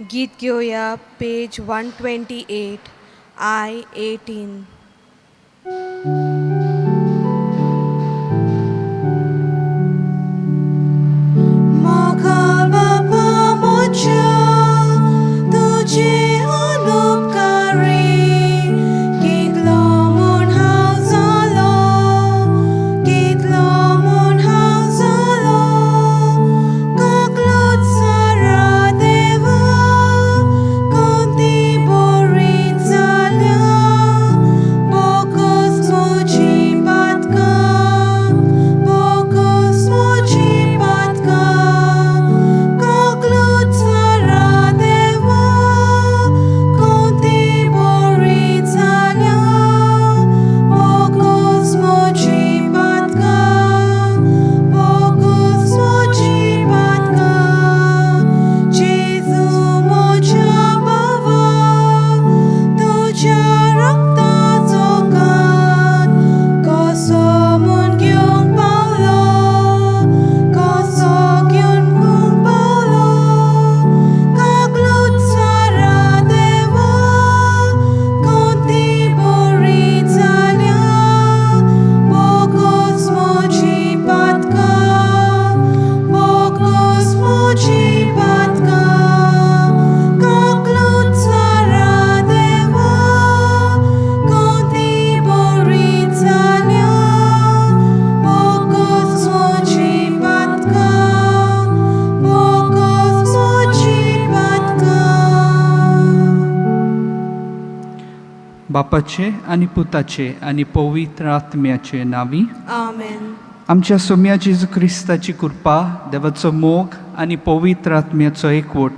गीत घेवया पेज 128 I 18. म्हाका बापा म्हज्या तुजे अनुपकारी कितलो म्हूण हांव जालो, कितलो म्हूण हांव जालो. काकलूट सारा देवा, कोणती बरी जाल्या. बोगस म्हजी पातकां, बोगस म्हजी पातकां. काकलूट सारा देवा, कोणती बरी जाल्या. बोगस म्हजी पातकां, बोगस म्हजी पातकां. जेजू म्हज्या भावा, तुज्या रक्ताचो कात कसो म्हूण घेवंक पावलो, कसो घेवंक पावलो. काकलूट सारा देवा, कोणती बरी जाल्या. बोगस म्हजी पातकां, बोगस म्हजी पातकां. काकलूट सारा देवा, कोणती बरी जाल्या. बोगस म्हजी पातकां, बोगस म्हजी पातकां. बापाचे आनी पुताचे आनी पवित्र आत्म्याचे नांवी. आमेन. आमच्या सोम्या जेजू क्रिस्ताची कृपा, देवाचो मोग आनी पवित्र आत्म्याचो एकवट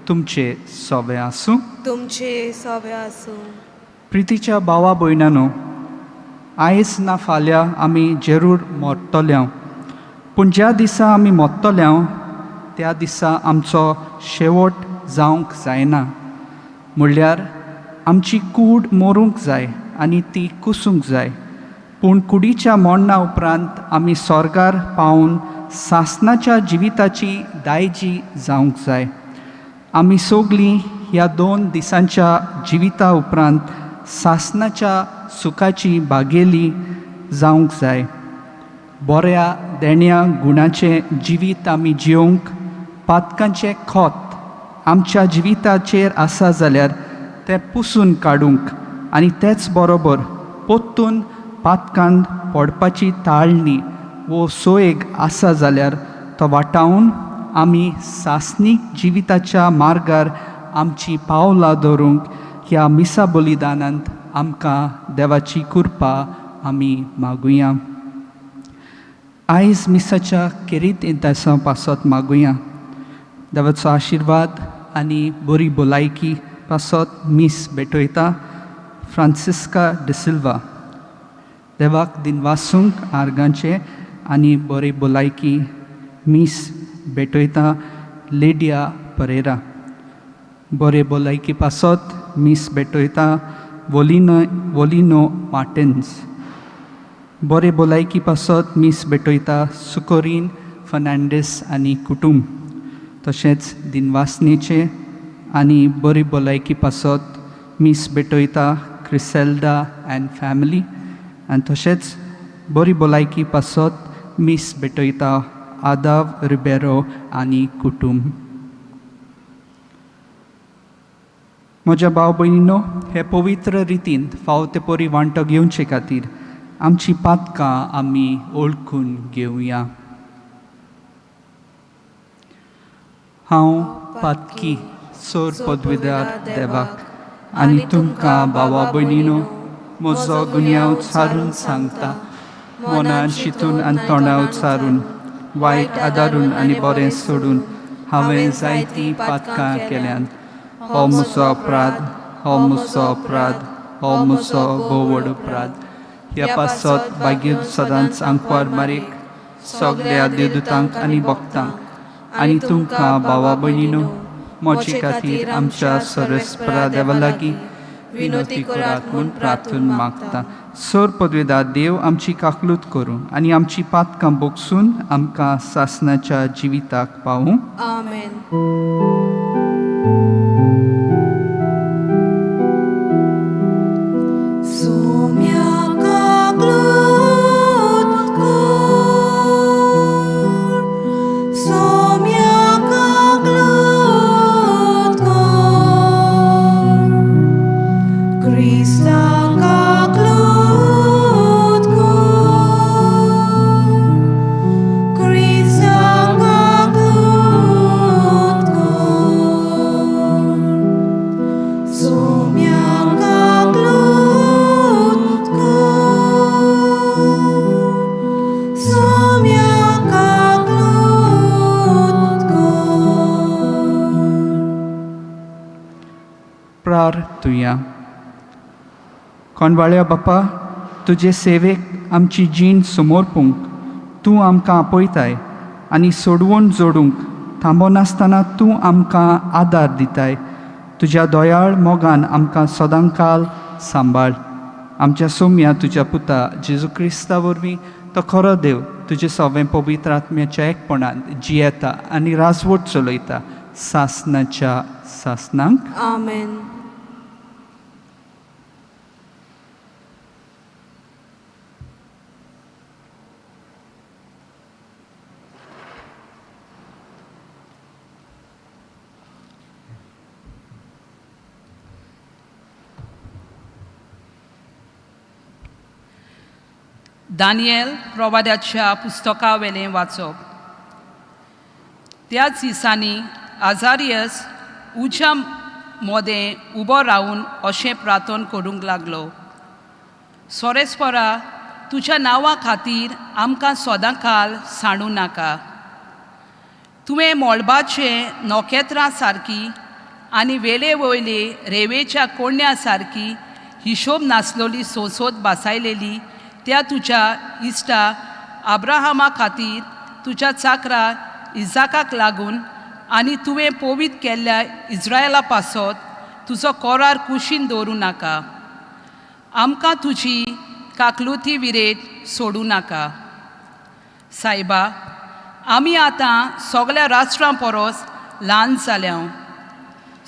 तुमचे सोवे आसूं. तुमचे सोबे आसूं. प्रितीच्या भावा भयणानो, आयज ना फाल्यां आमी जरूर मरतले. पूण ज्या दिसा आमी मरतले त्या दिसा आमचो शेवट जावंक जायना. म्हणल्यार आमची कूड मरूंक जाय आनी ती कुसूंक जाय, पूण कुडीच्या मरणा उपरांत आमी स्वर्गार पावून सासनाच्या जिविताची दायजी जावंक जाय. आमी सगलीं ह्या दोन दिसांच्या जिविता उपरांत सासनाच्या सुखाची भागेली जावंक जाय. बऱ्या देण्या गुणाचें जिवीत आमी जियोवंक पातकांचें खत आमच्या जिविताचेर आसा जाल्यार तें पुसून काडूंक आनी तेच बरोबर पोत्तून पातकान पडपाची ताळणी वो सोयेग आसा जाल्यार तो वाटावन आमी सासनीक जिविताच्या मार्गार आमची पावलां दवरूंक ह्या मिसा बलिदानांत आमकां देवाची कृपा आमी मागुया. आयज मिसाच्या केरीत इंतासांव पासत मागुया. देवाचो आशिर्वाद आनी बरी भलायकी पासत मीस भेटयता फ्रांसिस्का डिसिल्वा. देवाक दिनवासूंक आर्गांचे आनी बरी भलायकी मीस भेटयता लिडिया परेरा. बरे भलायकी पासत मीस भेटयता वोलिनो वोलिनो मार्टिन्स. बरे भलायकी पासत मीस भेटयता सुकोरीन फर्नांडीस आनी कुटूंब. तशेंच दिनवासनेचे आनी बरी भलायकी पासत मीस भेटयता क्रिसेल्डा अँड फॅमिली. आनी तशेंच बरी भलायकी पासत मीस भेटयता आदाव रिबेरो आनी कुटूंब. म्हज्या भाव भयणीनो, हे पवित्र रितीन फावो ते परी वांटो घेवचे खातीर आमची पातकां आमी वळखून घेवया. हांव पातकी सोर पदवीदार देवाक आनी तुमकां भावा भयणीनो म्हजो गुन्यांव सारून सांगता. मनान शितून आनी तोंडा उच्चारून, वायट आदारून आनी बरें सोडून हांवें जायतीं पातकां केल्यांत. हो म्हजो अपराध, हो म्हजो अपराध, हो म्हजो भोव व्हड अपराध. ह्या पासत मागीर सदांच आंकवार मारीक, सगल्या देवदूतांक आनी भक्तांक आनी तुमकां भावा भयणीनो म्हजे खातीर आमच्या सर्वेस्परा देवा लागीं विनोती करात म्हूण प्रार्थून मागता. सर पदवेदार देव आमची काकलूत करूं आनी आमची पातकां बोगसून आमकां सासनाच्या जिविताक पावूं. आमेन. प्रार्थुया. कोंडवाळ्या बापा, तुजे सेवेक आमची जीण समर्पूंक तूं आमकां आपयताय आनी सोडवून जोडूंक थांबनासतना तूं आमकां आदार दिताय. तुज्या दयाळ मोगान आमकां सदांकाल सांबाळ. आमच्या सोम्या तुज्या पुता जेजू क्रिस्ता वरवीं तो खरो देव तुजे सवें पवित्र आत्म्याच्या एकपणान जियेता आनी राजवट चलयता सासनाच्या सासनांक. आमेन. दानियल प्रवाद्याच्या पुस्तकावेलें वाचप. त्याच दिसांनी आजारियस उज्या मोदें उबो रावन अशें प्रार्थन करूंक लागलो, सोरेस्परा, तुज्या नांवा खातीर आमकां सदांकाल सांडूं नाका. तुवें मळबाचे नखेत्रां सारकी आनी वेले वयले रेंवेच्या कोंड्या सारकी हिशोब नासलोली सोंसोद बासायलेली त्या तुज्या इश्टा आब्राहामा खातीर, तुज्या चाकरा इजाकाक लागून आनी तुवें पवित्र केल्ल्या इज्रायला पासत तुजो कोरार कुशीन दवरूं नाका. आमकां तुजी काकलुती विरेट सोडूं नाका. सायबा, आमी आतां सगळ्या राष्ट्रां परस ल्हान जाल्या.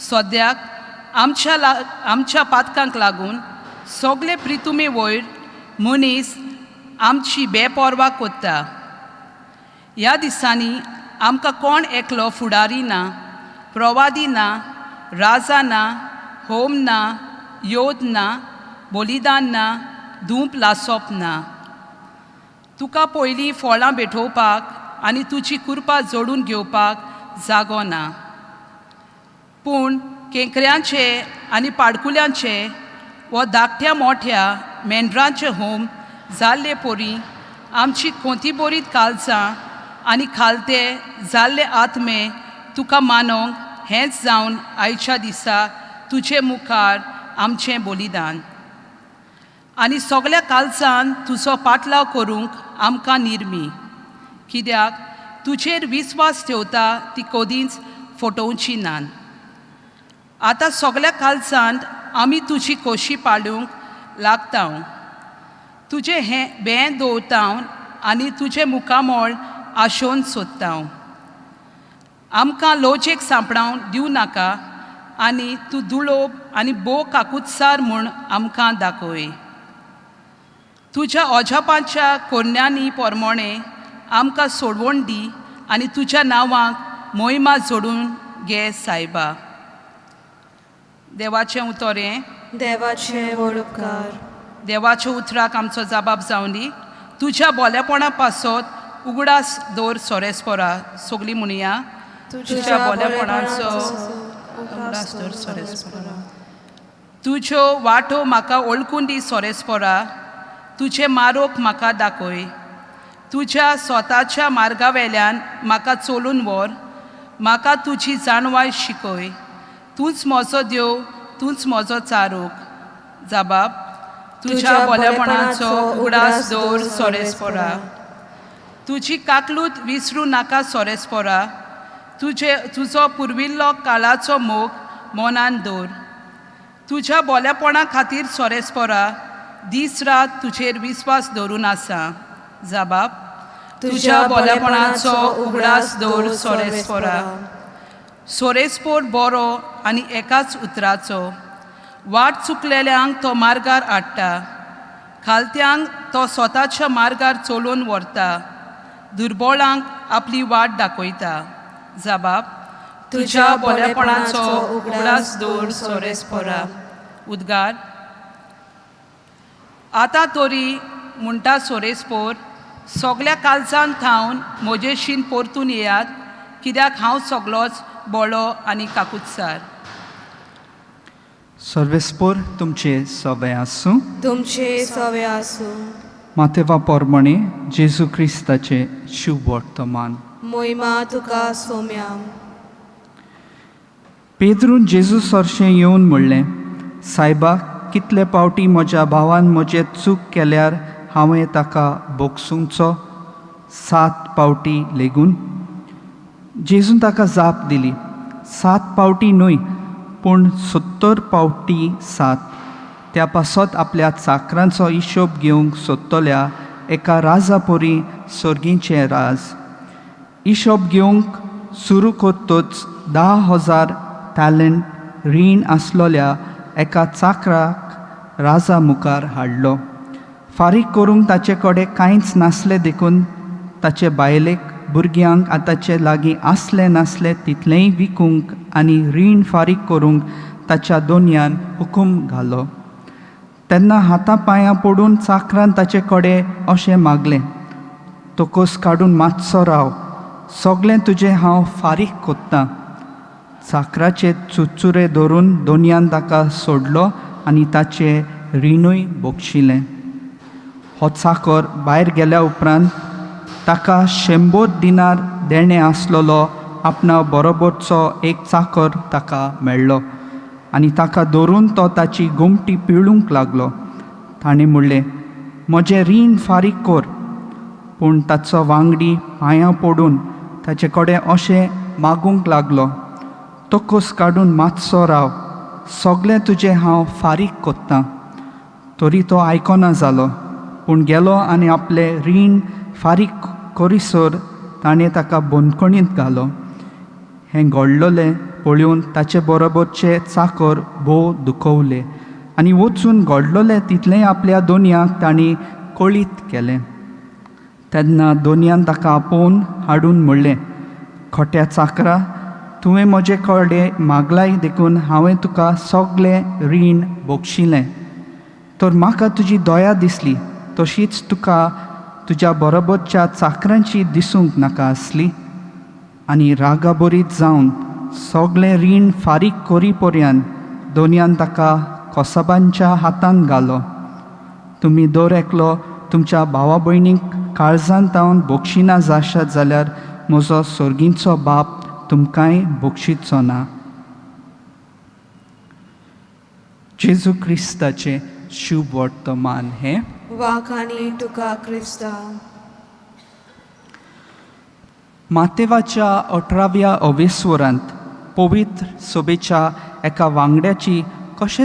सद्याक आमच्या पातकांक लागून सगळे प्रितुमे वयर मनीस आमची बेपर्वा कोत्ता. ह्या दिसांनी आमकां कोण एकलो फुडारी ना, प्रवादी ना, राजा ना, होम ना, योद ना, बलिदान ना, धूप लासप ना. तुका पयलीं फळां भेटोवपाक आनी तुजी कृपा जोडून घेवपाक जागो ना. पूण केंकऱ्यांचे आनी पाडकुल्यांचे वो धाकट्या मोठ्या मेंढरांचे होम जाल्ले पोरी आमची खोंती बोरीत कालचां आनी खालते जाल्ले आत्मे तुका मानोंक हेंच जावन आयच्या दिसा तुजे मुखार आमचें बलिदान. आनी सगळ्या कालचान तुजो पाटलाव करूंक आमकां निर्मी, कित्याक तुजेर विस्वास ठेवता ती कदींच फटोवची ना. आतां सगळ्या कालचांत आमी तुजी खोशी पाळूंक लागता, तुजें हें बें दवरता आनी तुजें मुखामळ आशोवन सोदता. आमकां लोचेक सांपडावन दिवं नाका आनी तूं दुलोब आनी भोव काकुत्सार म्हूण आमकां दाखय. तुज्या अजापांच्या कोन्यांनी पोरमोणें आमकां सोडवण दी आनी तुज्या नांवाक मोहिमा जोडून घे सायबा. देवाचें उतर हें. देवाचे व्हड उपकार. देवाच्या उतराक आमचो जबाब जावं दी. तुज्या बोलेपणा पासत उगडास दवर सोरेस्पोरा. सगळीं म्हणया, तुज्या बोलेपणाचो उगडास दवर सोरेस्पोरा. तुज्यो वाटो म्हाका वळखून दी सोरेस्पोरा. तुजें मारोक म्हाका दाखय. तुज्या स्वताच्या मार्गा वेल्यान म्हाका चलून व्हर. म्हाका तुजी जाणवाय शिकय. तूंच म्हजो देव, तूंच म्हजो चारूक. जबाब, तुज्या बोलेपणाचो उगडास दवर सोरेस्पोरा. तुजी काकलूत विसरूं नाका सोरेस्पोरा. तुजो पुर्विल्लो काळाचो मोग मनान दवर. तुज्या बोलेपणा खातीर सोरेस्पोरा दीस रात तुजेर विस्वास दवरून आसा. जबाब, तुज्या बोलेपणाचो उगडास दवर सोरेस्पोरा. सोरेस्पोर बरो आनी एकाच उतराचो. वाट चुकलेल्यांक तो मार्गार हाडटा, खालत्यांक तो स्वताच्या मार्गार चलोवन व्हरता, दुर्बोळांक आपली वाट दाखयता. जबाब, तुज्या बोलेपणाचो उगडास दवर सोरेस्पोरा. उद्गार. आतां तरी म्हणटा सोरेस्पोर, सगळ्या कालचान थावन म्हजेशीन परतून येयात, कित्याक हांव सगळोच बोळो आनी काकुत्सार. सर्वेस्पोर तुमचे सवे आसूं. तुमचे सवे आसूं. मातेवा पोरमणे जेजू क्रिस्ताचे शुभ वर्तमान. मोहिमा तुका सोम्या. पेद्रून जेजू सरशें येवन म्हणलें, सायबा, कितले पावटी म्हज्या भावान म्हजें चूक केल्यार हांवें ताका भोगसूंचो? सात पावटी लेगून? जेजून ताका जाप दिली, सात पावटी न्हय, पूण 70 पावटी सात. त्या पासत आपल्या चाकरांचो हिशोब घेवंक सोदतल्या एका राजा परी सर्गीचें राज. हिशोब घेवंक सुरू करतच 10,000 टॅलंट रीण आसलेल्या एका चाकराक राजा मुखार हाडलो. फारीक करूंक ताचे कडेन कांयच नासलें देखून ताचे बायलेक, भुरग्यांक आतांचे लागीं आसलें नासलें तितलेंय विकूंक आनी रीण फारीक करूंक ताच्या दोनयान हुकूम घालो. तेन्ना हाता पांयां पडून चाकरान ताचे कडेन अशें मागलें, तकस काडून मातसो राव, सगळें तुजें हांव फारीक कोत्तां. चाकराचे चुरचुरे धरून दोनयान ताका सोडलो आनी ताचें रिणूय बक्षिलें. हो चाकर भायर गेल्या उपरांत ताका 100 दिनार देणें आसलेलो आपणा बरोबरचो एक चाकर ताका मेळ्ळो आनी ताका धरून तो ताची गोमटी पिळूंक लागलो. ताणें म्हणलें, म्हजें रीण फारीक कर. पूण ताचो वांगडी पांयां पडून ताचे कडेन अशें मागूंक लागलो, तकस काडून मातसो राव, सगळें तुजें हांव फारीक कोत्तां. तरी तो आयकना जालो, पूण गेलो आनी आपलें रीण फारीक करीसर ताणें ताका बंदखणींत घालो. हें घडलेलें पळोवन ताचे बरोबरचे चाकर भोव दुखवले आनी वचून घडलेलें तितलेंय आपल्या दोनयाक तांणी कळीत केलें. तेन्ना दोनयान ताका आपोवन हाडून म्हणलें, खोट्या चाकरा, तुवें म्हजे कडेन मागलाय देखून हांवें तुका सगळें रीण बक्षिलें. तर म्हाका तुजी दया दिसली, तशीच तुका तुज्या बरोबरच्या चाकरांची दिसूंक नाका आसली. आनी रागाबरीत जावन सगळें रीण फारीक करी पर्यंत दोनयान ताका कोसाबांच्या हातांत घालो. तुमी दर एकलो तुमच्या भावा भयणीक काळजांत तावन बक्षिना जाशात जाल्यार म्हजो सर्गींचो बाप तुमकांय बक्षिचो ना. जेजू क्रिस्ताचें शुभ वर्तमान हें. वाखाणी तुका क्रिस्ता. मातेवाच्या 18व्या अवेस्वरांत पवित्र सभेच्या एका वांगड्याची कशे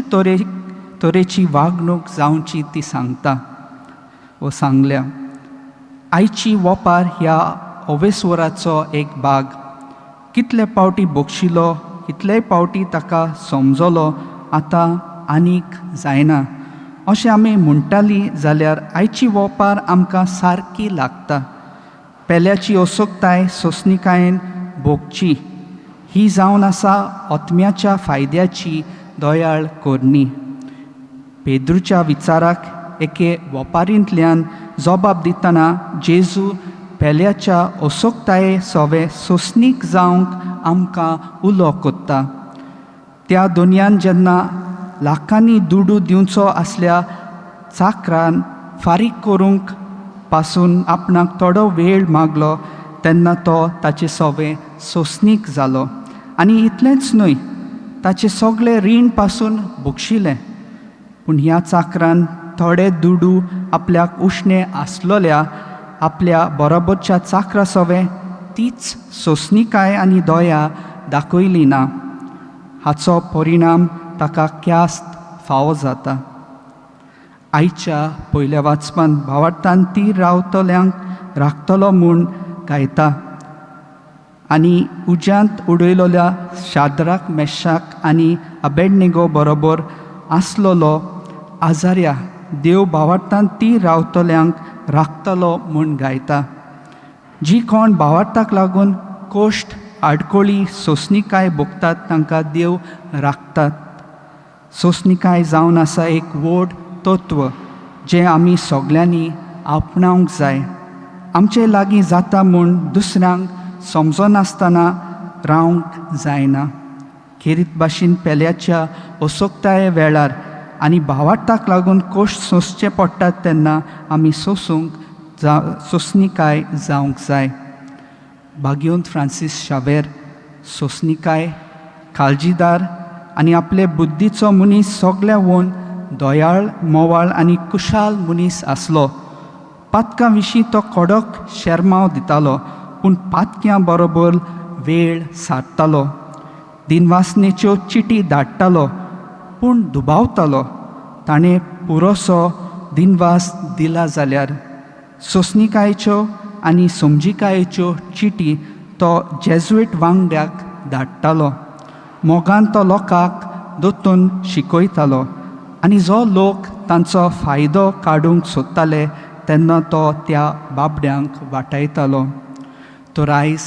तरेची वागणूक जावची ती सांगता व सांगल्या. आयची वपार ह्या अवेस्वराचो एक भाग. कितले पावटी बक्षिलो, कितलेय पावटी ताका समजलो, आतां आनीक जायना अशें आमी म्हणटाली जाल्यार आयची वपार आमकां सारकी लागता. पेल्याची असोकताय सोंसणीकायेन भोगची ही जावन आसा आत्म्याच्या फायद्याची दयाळ करणी. पेद्रूच्या विचाराक एके वपारींतल्यान जबाब दितना जेजू पेल्याच्या असोकताये सोवे सोंसणीक जावंक आमकां उलो कोत्ता. त्या दोनयान जेन्ना लाखांनी दुडू दिवचो आसल्या चाकरान फारीक करूंक पासून आपणाक थोडो वेळ मागलो तेन्ना तो ताचे सोवे सोंसणीक जालो आनी इतलेंच न्हय, ताचे सगळे रीण पासून बक्षिलें. पूण ह्या चाकरान थोडे दुडू आपल्याक उश्णे आसलेल्या आपल्या बरोबरच्या चाकरा सोवे तीच सोंसणीकाय आनी दया दाखयली ना. हाचो परिणाम ताका क्यास्त फावो जाता. आयच्या पयल्या वाचपान भावार्थान ती रावतल्यांक राखतलो म्हूण गायता आनी उज्यांत उडयलोल्या शाद्राक, मेशाक आनी अबेडनिगो बरोबर आसलेलो आजार्या देव भावार्थान ती रावतल्यांक राखतलो म्हूण गायता. जी कोण भावार्थाक लागून कोश्ट, आडकोळी, सोंसणीकाय भोगतात तांकां देव राखतात. सोंसणीकाय जावन आसा एक व्हड तत्व जें आमी सगल्यांनी आपणावंक जाय. आमचे लागीं जाता म्हूण दुसऱ्यांक समजनासतना रावंक जायना. खेरीत भाशेन पेल्याच्या असोकताये वेळार आनी भावार्थाक लागून कोश्ट सोंसचे पडटात तेन्ना आमी सोंसूंक सोंसणीकाय जावंक जाय. भाग्यवंत फ्रांसीस शावेर सोंसणीकाय काळजीदार आनी आपले बुद्धीचो मनीस सगल्या वोन दयाळ मोवाळ आनी कुशाल मनीस आसलो. पातकां विशीं तो कडक शेरमांव दितालो पूण पातक्यां बरोबर वेळ सारतालो. दिनवासनेच्यो चिटी धाडटालो पूण दुबावतालो ताणें पुरोसो दिनवास दिला जाल्यार. सोंसणिकायेच्यो आनी समजिकायेच्यो चिटी तो जेजुईट वांगड्याक धाडटालो. मोगान तो लोकांक दोतून शिकयतालो आनी जो लोक तांचो फायदो काडूंक सोदताले तेन्ना तो त्या बाबड्यांक वाटायतालो. तर आयज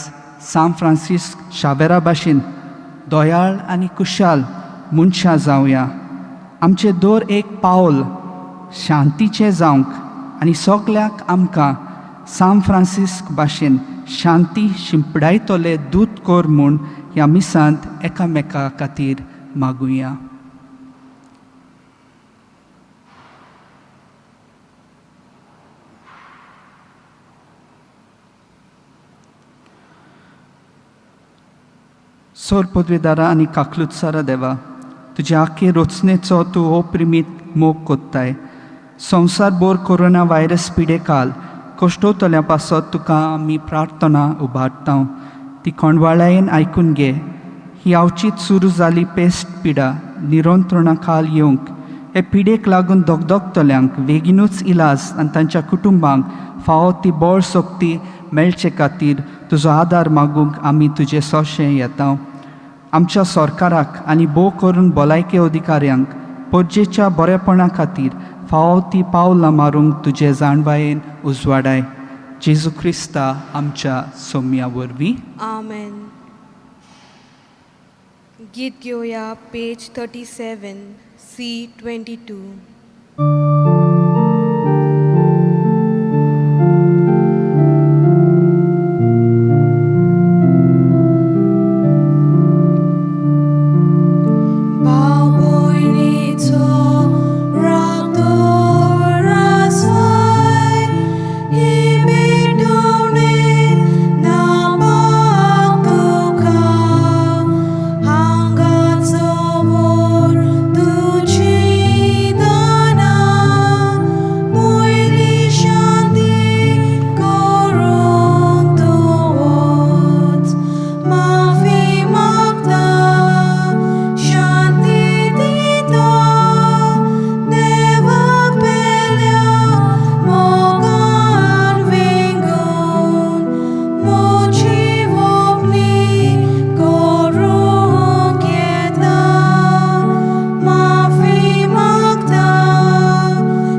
सांत फ्रांसीस शावेरा भाशेन दयाळ आनी कुशाल मनशां जावया. आमचें दर एक पावल शांतीचें जावंक आनी सगल्याक आमकां सांत फ्रांसीस भाशेन शांती शिंपडायतले दूत कर म्हूण ह्या मिसांत एकामेका खातीर मागुया. सोर पदवेदारा आनी काकलुत्सारा देवा, तुज्या आखे रचनेचो तूं अप्रिमीत मोग कोत्ताय. संवसार भर कोरोना व्हायरस पिडे काल कश्टवतल्या पासत तुका आमी प्रार्थना उबारता, ती कोंडवाळायेन आयकून घे. ही अवचीत सुरू जाली पेस्ट पिडा निरंत्रणा खाल येवंक, हे पिडेक लागून दगदगतल्यांक बेगीनूच इलाज आनी तांच्या कुटुंबांक फावो ती बळ शक्ती मेळचे खातीर तुजो आदार मागूंक आमी तुजे सोशें येता. आमच्या सरकाराक आनी भोव करून भलायकी अधिकाऱ्यांक परजेच्या बरेपणा खातीर फावो ती पावलां मारूंक तुजे जाणवायेन उजवाडाय. जेजू क्रिस्ता आमच्या सोम्या वरवीं. आमेन. गीत घेवया पेज 37 C 22. भाव भयणीचो राग दवरासय, ही भेटवणेन ना भाग तुका. हांगाचो व्हर तुजी दानां, पयली शांती करूंक तूं वच. माफी मागता, शांती दिता, देवाक पेल्या मोगान वेंगोवन, म्हजी वपनी करूंक येता. माफी मागता,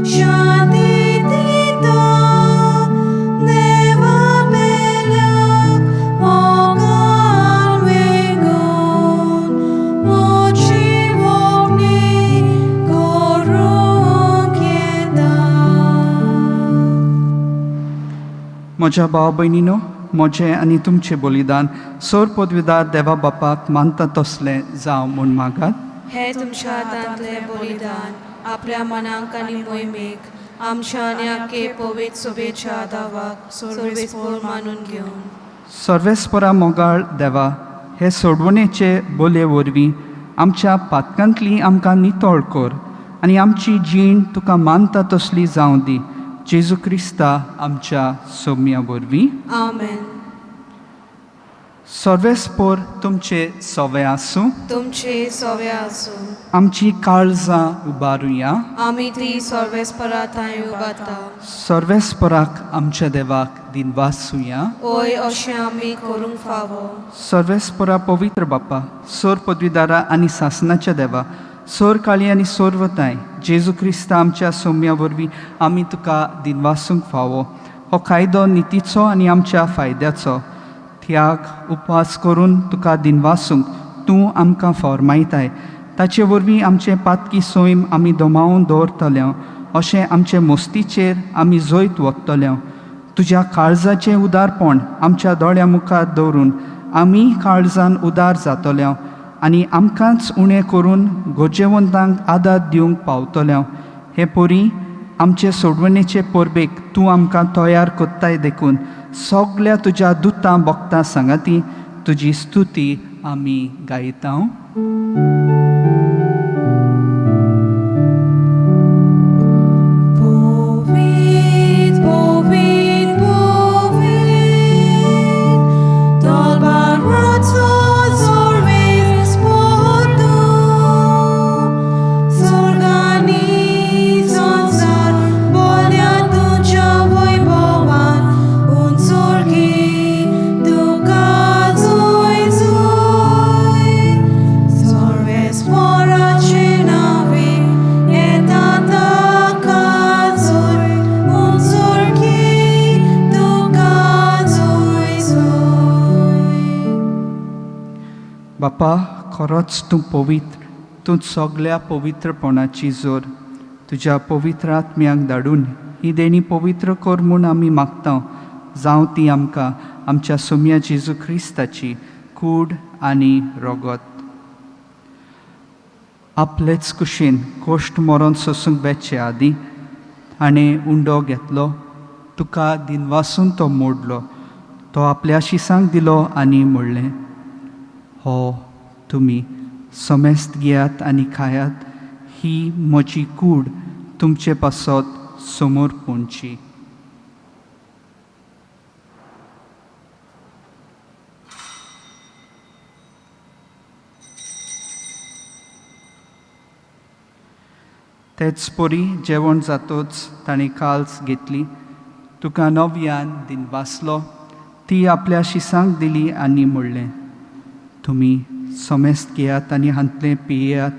शांती दिता, देवा पेल्या मोगान वेंगोवन, म्हजी वपनी करूंक येता. म्हज्या भाव भयणीनो, म्हजें आनी तुमचें बलिदान सोर पदवीदार देवा बापाक मानता तसलें जावं म्हूण मागात. हे तुमच्या हातांतलें बलिदान आपल्या मनाक आनी मोहिमेक आमच्या आनी आखे पवित्र सभेच्या दावाक सर्वेस्पोर मानून घेवन. सर्वेस्परा मोगाळ देवा, हे सोडवणेचे बोलये वरवीं आमच्या पातकांतली आमकां नितळ कर आनी आमची जीण तुका मानता तसली जावं दी. जेजू क्रिस्ता आमच्या सोम्या वरवीं. आमेन. सर्वेस्पोर तुमचे सवे आसूं. तुमचे सवे आसूं. आमची काळजां उबारुया. आमी ती सर्वेस्परा थंय उबारता. सर्वेस्पराक आमच्या देवाक दिनवासुया. ओय, अशें आमी करूंक फावो. सर्वेस्परा पवित्र बापा, सोर पदवीदारा आनी सासनाच्या देवा, सोर काळी आनी सोरवताय, जेजू क्रिस्ता आमच्या सोम्या वरवीं आमी तुका दिनवासूंक फावो. हो कायदो नितीचो आनी आमच्या फायद्याचो. त्याग उपवास करून तुका दिनवासूंक तूं आमकां फॉर्मायताय. ताचे वरवीं आमचें पातकी सैम आमी दमावन दवरतले, अशें आमचे मोस्तीचेर आमी जैत वतले. तुज्या काळजाचें उदारपण आमच्या दोळ्या मुखार दवरून आमी काळजान उदार जातले आनी आमकांच उणें करून गरजेवंतांक आदार दिवंक पावतले. हे परी आमचे सोडवणेचे परबेक तूं आमकां तयार करताय, देखून सगल्या तुज्या दुतां भक्तां सांगाती तुजी स्तुती आमी गायता. Povit, povit, povit, Tolbarazzo sorvis potu, Sorgani sonsar, bolja tuđa vojvovan, Un sorgi duka zoj zoj, Sorves poračinavi, etata kazoj, Un sorgi duka zoj zoj. बापा खरोच तूं पवित्र, तूं सगल्या पवित्रपणाची जोर. तुज्या पवित्र आत्म्याक धाडून ही देणी पवित्र कर म्हूण आमी मागता. जावं ती आमकां आमच्या सोम्या जेजू क्रिस्ताची कूड आनी रगत. आपलेच कुशीन कोश्ट मरोन सोसूंक वेचे आदीं हाणें उंडो घेतलो, तुका दिनवासून तो मोडलो, तो आपल्या शिसांक दिलो आनी म्हणलें, हो तुमी समेस्त घेयात आनी खायात, ही म्हजी कूड तुमचे पासत समोर पोंची. तेच परी जेवण जातोच ताणें काल्स घेतली, तुका नव्यान दिनवासलो, ती आपल्या शिसांक दिली आनी म्हणलें, तुमी समेस्त घेयात आनी हांतलें पियेयात,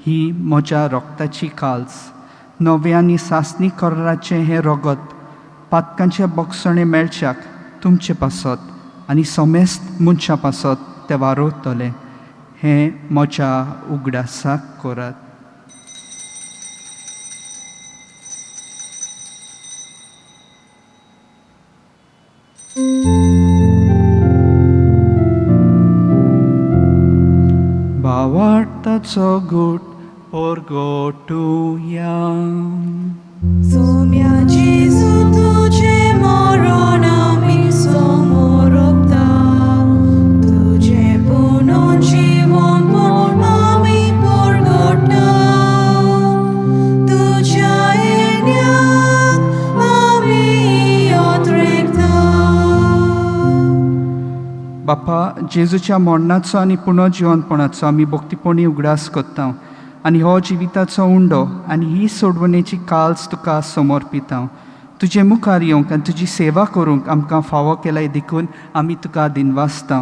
ही म्हज्या रोगताची काल्स, नव्या आनी सासणी कराराचें हें रगत पातकांचे बोगसणें मेळच्याक तुमचे पासत आनी समेस्त मनशां पासत तें वारोवतलें. हें म्हज्या उगडासाक करात. भावार्थाचो गूट परगटुया. Somia Gesù tuđe moronami somoropta, tuđe punon živon pornami porgotna, tuđa enjak ami otrekta. बापा, जेजूच्या मरणाचो आनी पुनर्जिवनपणाचो आमी भक्तीपणी उगडास करता आनी हो जिविताचो उंडो आनी ही सोडवणेची काल्स तुका समर्पिता. तुजे मुखार येवंक आनी तुजी सेवा करूंक आमकां फावो केलाय देखून आमी तुका दिनवासता.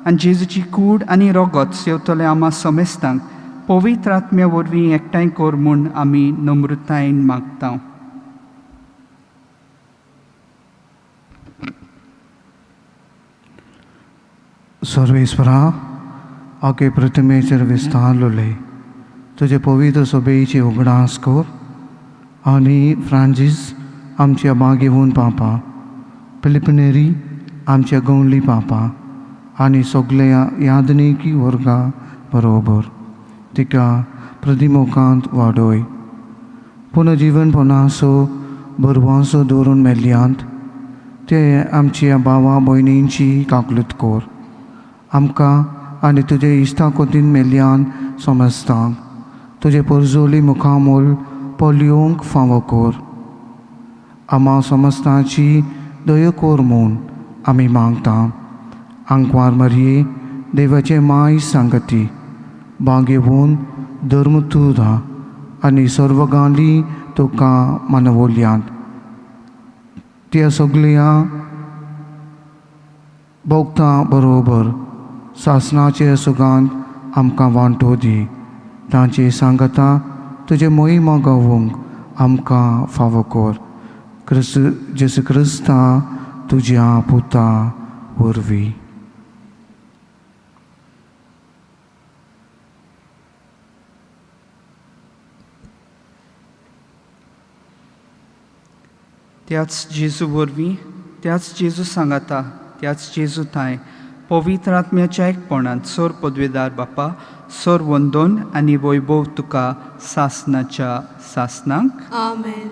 आनी जेजूची कूड आनी रगत सेवतले आमा समेस्तांक पवित्र आत्म्या वरवीं एकठांय कर म्हूण आमी नम्रतायेन मागता. सर्वेस्परा, आगे प्रतिमेचेर विस्तारलोले तुजे पवित्र सोबेची उगडास कर आनी फ्रांजीस आमच्या बागेवून पापा, फिलिपनेरी आमच्या गवली पापा आनी सगल्या यादनिकी वर्गा बरोबर तिका प्रतिमोकांत वाडोय. पुनर्जीवनपणाचो बरवांसो दवरून मेल्ल्यांत ते आमच्या भावा भयणींची काकलूत कर. आमकां आनी तुजे इश्टा कोतीन मेल्ल्यान समजतांक तुजे पोरजोली मुखामोल पळोवंक फावो कर. आमा समजताची दया कर म्हूण आमी मागता. आंकवार मरये देवाचे माय सांगती बागेवन धर्मतुरा आनी सर्वगांली तुका मानवल्यांत त्या सगळ्या भोगता बरोबर सासणाचे सुगांत आमकां वांटो दी. तांचे सांगता तुजे मोहिमा गावोंक आमकां फावो कर. क्रिस्त जेजू क्रिस्ता तुज्या पुता वरवीं. त्याच जेजू वरवीं, त्याच जेजू सांगाता, त्याच जेजू थांय पवित्र आत्म्याच्या एकपणांत सोर पदवेदार बापा, सोर वंदोन आनी वैभव तुका सासनाच्या सासनाक. आमेन.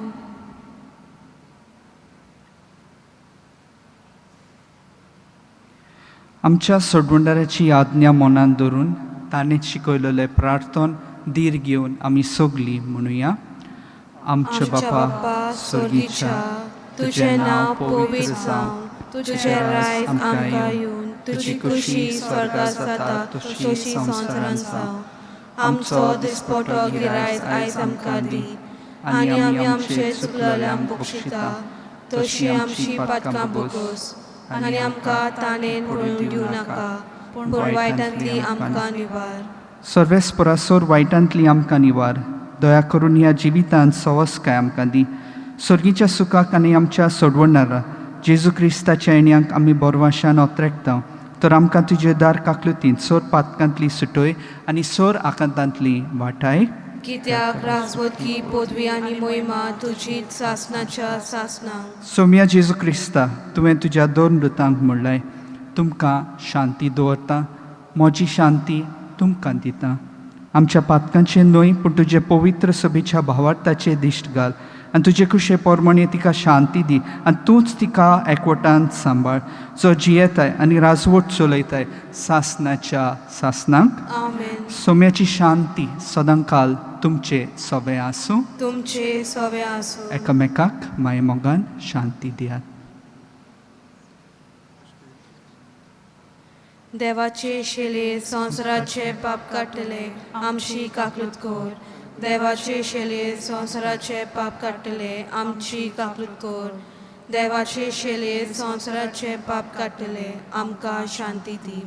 आमच्या सोडवणदाराची आज्ञा मनांत धरून ताणें शिकयलेलें प्रार्थन धीर घेवन आमी सगलीं म्हणुया. आमच्या बापा स्वर्गीच्या, तुजें नांव पवित्र जावं, तुजें रायज आमकां येवन, तुजी खुशी स्वर्गात जाता तशी संवसारांत जावं. आमचो दिसपटो गिरायज आयज आमकां दी, आनी आमी आमचे चुकलेल्यांक बक्षिता तशी आमची पातकां बोगोस, आनी आमकां ताणें पळोवन दिवं नाका, पूण वायटांतली आमकां निवार. सर्वेस्परा सोर वायटांतली आमकां निवार. दया करून ह्या जिवितांत सवसकाय आमकां दी. स्वर्गीच्या सुखाक आनी आमच्या सोडवणारा जेजू क्रिस्ताच्या येण्याक आमी बोरवाशान ओत्रेकता. तर आमकां तुजे दार काकलुतीन सोर पातकांतली सुटय आनी सोर आकांतांतली वाटाय. कित्याक राजवतकी पदवी आनी मोहिमा तुजी सासनाच्या सासनाक. सोम्या जेजू क्रिस्ता, तुवें तुज्या दोन दुतांक म्हणलें, तुमकां शांती दवरता, म्हजी शांती तुमकां दिता. आमच्या पातकांचें न्हय पूण तुजे पवित्र सभेच्या भावार्थाचें दिश्ट घाल आनी तुजे कुशे पोरमणे तिका शांती दी आनी तूंच तिका एकवटान सांबाळ, जो जियेताय आनी राजवट चलयताय सासनाच्या सासनाक. आमेन. सोम्याची शांती सदांकाल तुमचे सवे आसूं. तुमचे सवे आसूं. एकामेकाक मायमोगान शांती दियात. देवाचे शेले संवसाराचे पाप काडटले, आमची काकलूत कर. देवाचे शेले संवसाराचे पाप काडटले, आमची काकलूत कर. देवाचे शेले संवसाराचे पाप काडटले, आमकां शांती दी.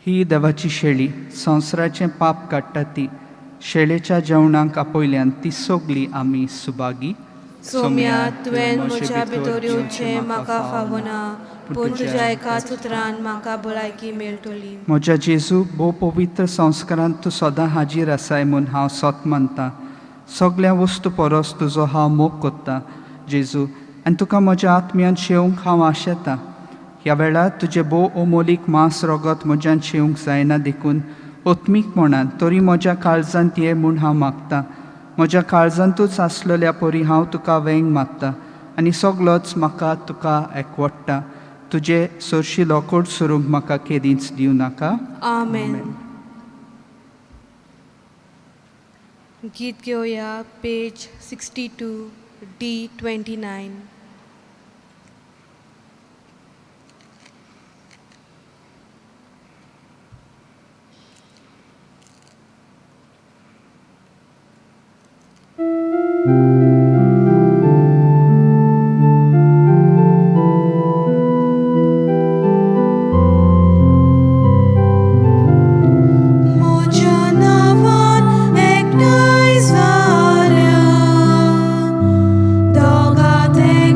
ही देवाची शेळी संवसाराचें पाप काडटा ती शेळेच्या जेवणाक आपयल्यान ती सगली आमी सुभागी. सोम्या, तुवें म्हज्या भितर येवचें म्हाका फावना, पूण तुज्या एकाच उतरान म्हाका भलायकी मेळटली. म्हज्या जेजू, भोव पवित्र संस्कारांत तूं सदां हाजीर आसाय म्हूण हांव सत मानता. सगल्या वस्तू परस तुजो हांव मोग कोत्ता जेजू, आनी तुका म्हज्या आत्म्यान शेवंक हांव आशेतां. ह्या वेळार तुजें भोव अमोलीक मांस रगत म्हज्यान शेवंक जायना देखून ओत्मीकपणान तरी म्हज्या काळजांत ये म्हूण हांव मागतां. म्हज्या काळजांतूच आसलेल्या परी हांव तुका वेंग मागता आनी सगलोच म्हाका तुका एकवडटा. तुजे सरशी लोकोड सरूंक म्हाका केदींच दिवं नाका. आमेन. गीत घेवया पेज 62 D 29. म्हज्या नांवान एकठांय जाल्या, दोगां तेगां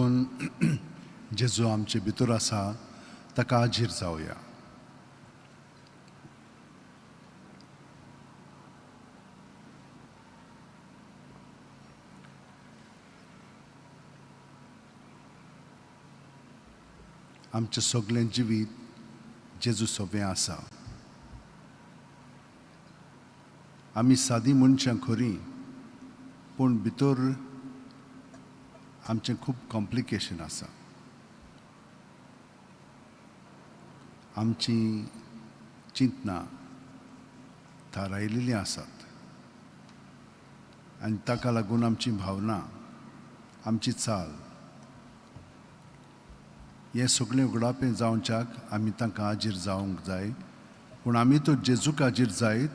देखून जेजू आमचे भितर आसा ताका आजीर जावया. आमचें सगळें जिवीत जेजू सोबें आसा. आमी सादी मनशां खरीं, पूण भितर आमचें खूब कॉम्प्लिकेशन आसा. आमची चिंतनां थारायलेलीं आसात आनी ताका लागून आमची भावना, आमची चाल, हें सगळें उगडापें जावच्याक आमी तांकां हाजीर जावंक जाय. पूण आमी तो जेजूक हाजीर जायत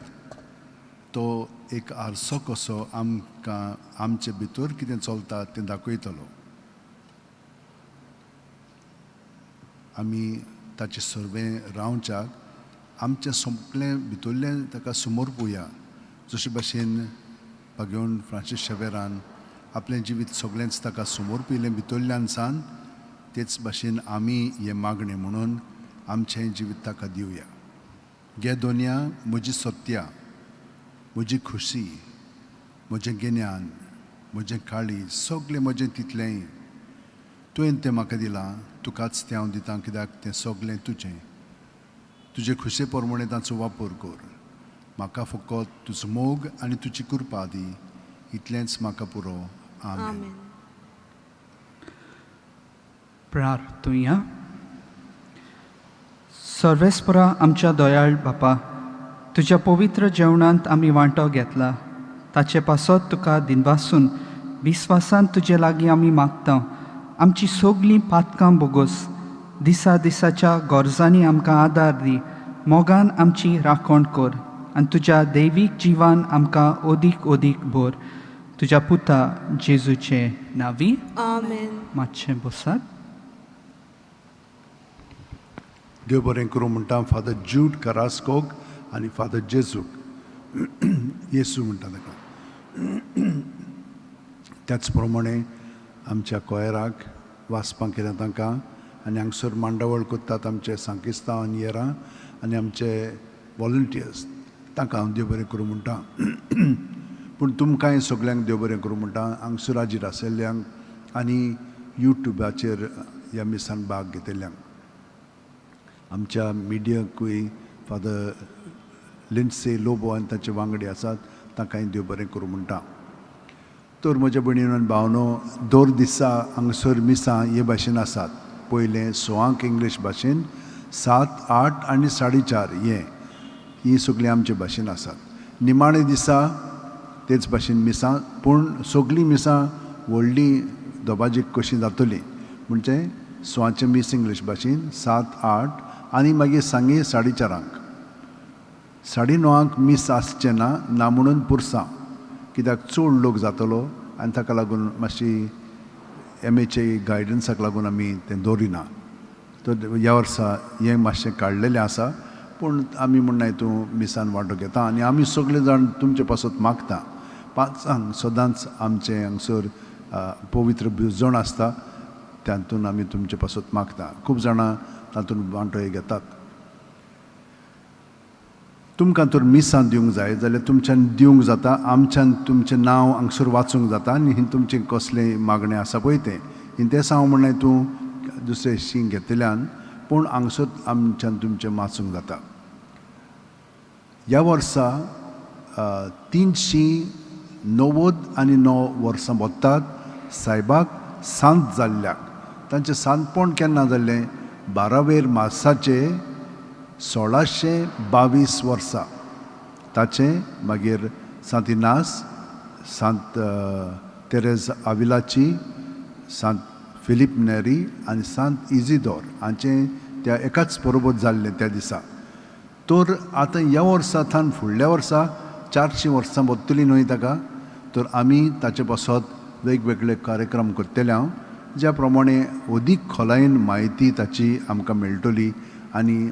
तो एक आरसो कसो आमकां आमचे भितर कितें चलता तें दाखयतलो. आमी ताचे सर्वें रावच्याक आमचें सगळें भितरलें ताका समोर पोवया. जशे भाशेन भागेवन फ्रांसीस शेवेरान आपलें जिवीत सगळेंच ताका समोर पयलें भितरल्यान सान, तेच भाशेन आमी हें मागणें म्हणून आमचें जिवीत ताका दिवया. गे दोनया म्हजी सत्या, म्हजी खुशी, म्हजें गिन्यान, म्हजें काळीज, सगळें म्हजें तितलेंय तुवें तें म्हाका दिलां, तुकाच तें हांव दितां, कित्याक तें सगळें तुजें. तुजे खुशे प्रमाणें ताचो वापर कर. म्हाका फकत तुजो मोग आनी तुजी कृपा दी, इतलेंच म्हाका पुरो. आमेन. प्रार्थुया. सर्वेस्परा आमच्या दयाळ बापा, तुज्या पवित्र जेवणांत आमी वांटो घेतला ताचे पासत तुका दिनवासून विस्वासान तुजे लागीं आमी मागता. आमची सगळीं पातकां बोगोस, दिसा दिसाच्या गरजांनी आमकां आदार दी, मोगान आमची राखण कर आनी तुज्या दैवीक जिवान आमकां अदीक अदीक भर. तुज्या पुता जेजूचे नांवी. आमेन. मातशें बसात. देव बरें करूं म्हणटा फादर ज्यूड करास्कोक आनी फादर जेजूक, येसू म्हणटा ताका. त्याच प्रमाणे आमच्या कोयराक वाचपाक केल्या तांकां आनी हांगसर मांडावळ करतात आमचे सांकिस्तांव आनी येरां आनी आमचे वॉलंटियर्स, तांकां हांव देव बरें करूं म्हणटा. पूण तुमकांय सगल्यांक देव बरें करूं म्हणटा, हांगसर हाजीर आशिल्ल्यांक आनी युट्यूबाचेर ह्या मिसान भाग घेतिल्ल्यांक. आमच्या मिडियाकूय फादर लिंडसे लोबो आनी ताचे वांगडी आसात, तांकांय देव बरें करूं म्हणटा. तर म्हज्या भयणीनो आनी भावनो, दर दिसा हांगसर मिसां हे भाशेन आसात. पयलें 6 इंग्लीश भाशेन, 7, 8 आनी 4:30 हे ही सगळीं आमचे भाशेन आसात. निमाणे दिसा तेच भाशेन मिसां, पूण सगळीं मिसां व्हडलीं दोबाजीक कशीं जातलीं, म्हणजे 6 मीस इंग्लीश भाशेन, 7, 8 आनी मागीर सांगे 4:30. 9:30 मीस आसचें ना, ना म्हणून पुरसांव, कित्याक चड लोक जातलो आनी ताका लागून मातशी एम एचे गायडन्साक लागून आमी तें दवरिना. तर ह्या वर्सा हें मातशें काडलेलें आसा, पूण आमी म्हणना तूं मिसान वांटो घेता आनी आमी सगळे जाण तुमचे पासत मागता. 5 सदांच आमचें हांगसर पवित्र भिजण आसता, तातूंत आमी तुमचे पासत मागता. खूब जाणां तातूंत वांटोय घेतात. तुमकां तर मिसां दिवंक जाय जाल्यार तुमच्यान दिवंक जाता, आमच्यान तुमचें नांव हांगसर वाचूंक जाता आनी तुमचें कसलें मागणें आसा पळय तें तें हांव म्हणलें तूं दुसरें शीं घेतल्यान, पूण हांगसर आमच्यान तुमचें वाचूंक जाता. ह्या वर्सा 399 वर्सां वतात सायबाक सांत जाल्ल्याक. तांचें सांतपण केन्ना जाल्लें? 12 मार्साचे 1622 वर्सा. ताचें मागीर सांत इनास, सांत तेरेज आविलाची, सांत फिलीप नेरी आनी सांत इजिदोर हांचें त्या एकाच बरोबर जाल्लें त्या दिसा. तर आतां ह्या वर्सा थावन फुडल्या वर्सा 400 वर्सां वतलीं न्हय ताका, तर आमी ताचे पासत वेगवेगळे कार्यक्रम करतले हांव, ज्या प्रमाणे अदीक खोलायेन म्हायती ताची आमकां मेळटली आनी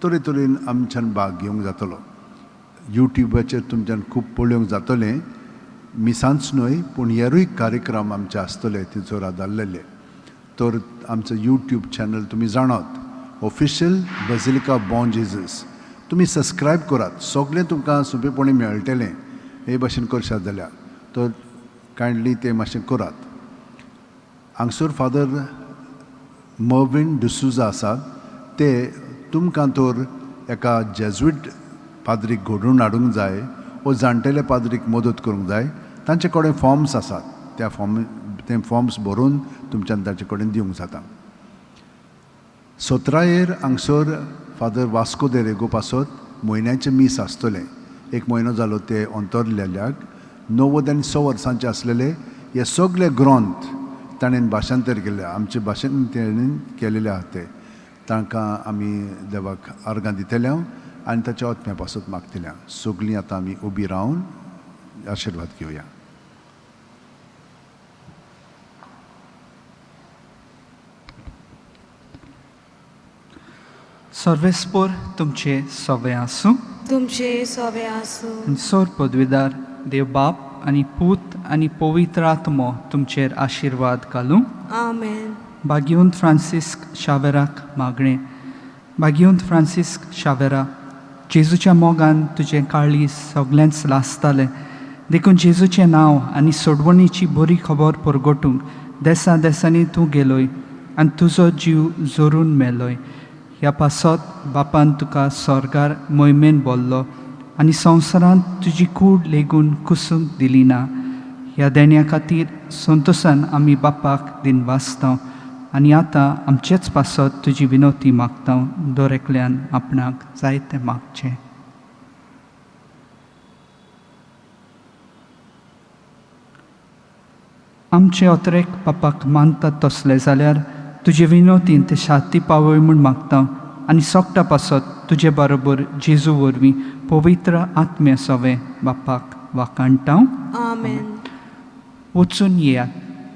तरेतरेन आमच्यान भाग घेवंक जातलो. युट्यूबाचेर तुमच्यान खूब पळोवंक जातलें, मिसांच न्हय पूण हेरूय कार्यक्रम आमचे आसतले थंयसर आदारलेले. तर आमचो यूट्यूब चॅनल तुमी जाणात, ऑफिशियल बजिलिका बॉन जेजस, तुमी सबस्क्रायब करात. सगळें तुमकां सोंपेपणी मेळटलें. हे भाशेन करशात जाल्यार तर कायंडली तें मातशें करात. हांगसर फादर मर्वीन डिसूजा आसात, ते तुमकां तर एका जेज्वीट पाद्रीक घडोवन हाडूंक जाय वो जाणटेले पाद्रीक मदत करूंक जाय, तांचे कडेन फॉर्म्स आसात. त्या फॉर्म ते फॉर्म्स भरून तुमच्यान ताचे कडेन दिवंक जाता. 17येर हांगसर फादर वास्को दे रेगो पासत म्हयन्याचें मीस आसतलें. एक म्हयनो जालो ते अंतरलेल्याक. 96 वर्सांचे आसलेले. हे सगळे ग्रंथ ताणें भाशांतर केले, आमचे भाशेन तेणें केलेले आहा. ते तांकां आमी देवाक आर्गां दितले आनी ताच्या आत्म्या पासत मागतले. सगळीं आतां आमी उबी रावन आशिर्वाद घेवया. सर्वेस्पोर तुमचे सवे आसूं. तुमचे सोबे आसूं. आनी सोर पदवीदार देव बाप आनी पूत आनी पवित्र आत्मो तुमचेर आशिर्वाद घालूं. आमेन. भाग्यवंत फ्रांसिस्क शावेराक मागणें. भाग्यवंत फ्रांसिस्क शावेरा, जेजूच्या मोगान तुजें काळीज सगळेंच लासतालें, देखून जेजूचें नांव आनी सोडवणीची बरी खबर परगटूंक देसा देसांनी तूं गेलोय आनी तुजो जीव जोरून मेलोय. ह्या पासत बापान तुका स्वर्गार मोहिमेन बोल्लो आनी संवसारांत तुजी कूड लेगून कुसूंक दिली ना. ह्या देण्या खातीर संतोसान आमी बापाक दिनवासता आनी आतां आमचेच पासत तुजी विनवती मागता. दर एकल्यान आपणाक जाय तें मागचें. आमचे अत्रेक बापाक मानतात तसले जाल्यार तुजे विनवतीन ते शांती पावय म्हूण मागता आनी सोकटा पासत तुजे बरोबर जेजू वरवीं पवित्र आत्म्या सवें बापाक वाखाणटा. आमेन. वचून येयात.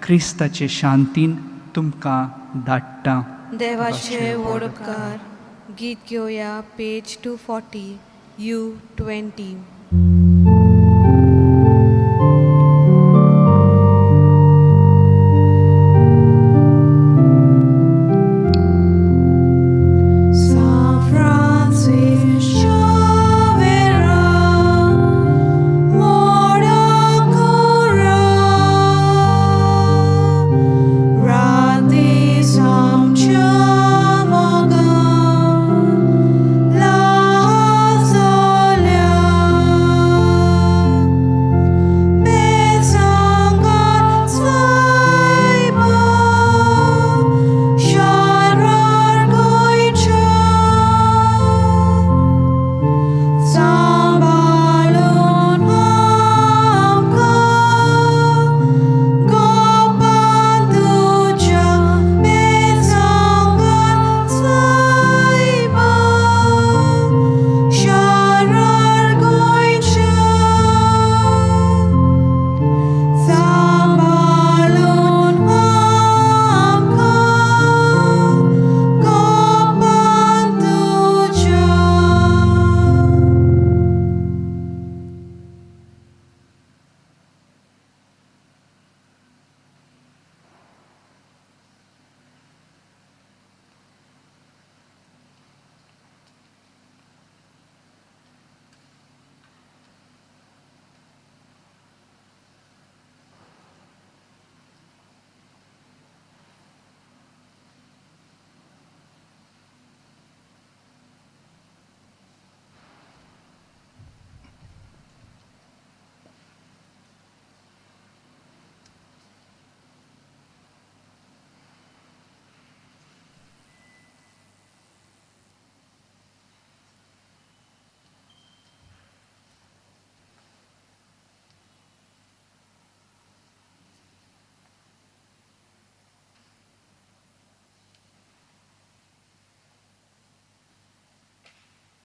क्रिस्ताचे शांतीन तुमकां धाडटा. देवाचे व्हड उपकार. गीत घेवया, पेज 240, U 20.